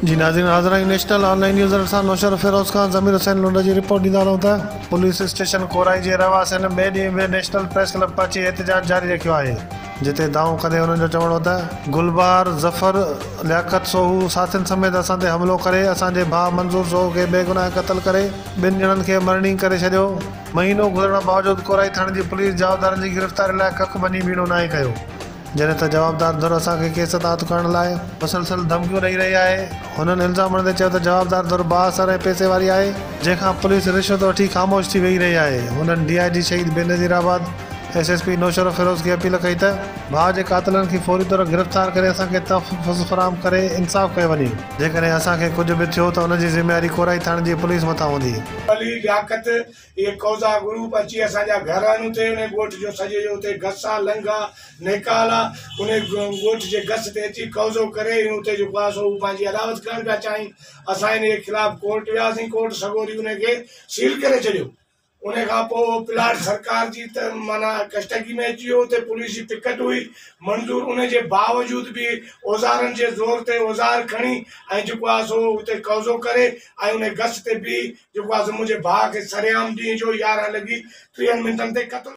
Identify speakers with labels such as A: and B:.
A: جي ناظرين حاضر آهيون نيشنل آن لائين نيوز سان نوشهروفيروز کان ضمير حسين لنڊ جي رپورٽ ڏيندا رهون ته پوليس اسٽيشن ڪورائي جي رهواسين ٻئي ڏينهن به نيشنل پريس ڪلب پهچي احتجاج جاري رکيو آهي جتي دانهون ڪندي انهن جو چوڻ هو ته گلبهار ظفر لياقت سوهو ساٿين سميت اسان تي حملو ڪري اسان جي ڀاء منظور سوهو کي بيگناهه قتل ڪري ٻن ڄڻن کي مرڻينگ ڪري ڇڏيو مهينو گذرڻ باوجود ڪورائي ٿاڻي جي پوليس جوابدارن جي گرفتاري لاء ڪک ڀڃي ٻيڻو ناهي ڪيو. جڏهن ته جوابدار ڌر اسان کي ڪيس تان هٿ کڻڻ لاء مسلسل ڌمڪيون ڏئي رهي آهي. هنن الزام هڻندي چيو ته جوابدار ڌر بااثر ۽ پئسي واري آهي، جنهن کان پوليس رشوت وٺي خاموش ٿي ويهي رهي آهي. هنن ڊي I جي شهيد Benazirabad, S S P Naushahro Feroze کي اپيل ڪئي ته ڀاء جي قاتلن کي فوري طور گرفتار ڪري اسان کي تحفظ فراهم ڪري انصاف ڪيو وڃي، جيڪڏهن اسان کي ڪجهه به ٿيو ته ان جي ذميواري ڪورائي ٿاڻي جي پوليس مٿان هوندي.
B: علي لياقت اهي قوضا گروپ اچي اسان جا گهر آهن اتي انهي ڳوٺ جو سڄي جو اتي گس آ لنگهه آ نيڪال آ انهي ڳوٺ جي گس تي اچي قوضو ڪري ۽ اتي جيڪو آ سو هو پنهنجي اڏاوت ڪرڻ پيا چاهين اسان انهي جي خلاف ڪورٽ وياسين ڪورٽ سڳوري انهي کي سيل ڪري ڇڏيو انهي کان پوء اهو پلاٽ سرڪار جي ته معنيٰ ڪسٽڊي ۾ اچي ويو اتي پوليس جي پڪٽ هئي منظور انهي جي باوجود به اوزارن جي زور تي اوزار کڻي ۽ جيڪو آ سو اتي قوضو ڪري ۽ انهي گس تي بيهي جيڪو آ سو منهنجي ڀاء کي سرعام ڏينهن جو 11 لڳي 30 منٽن تي قتل.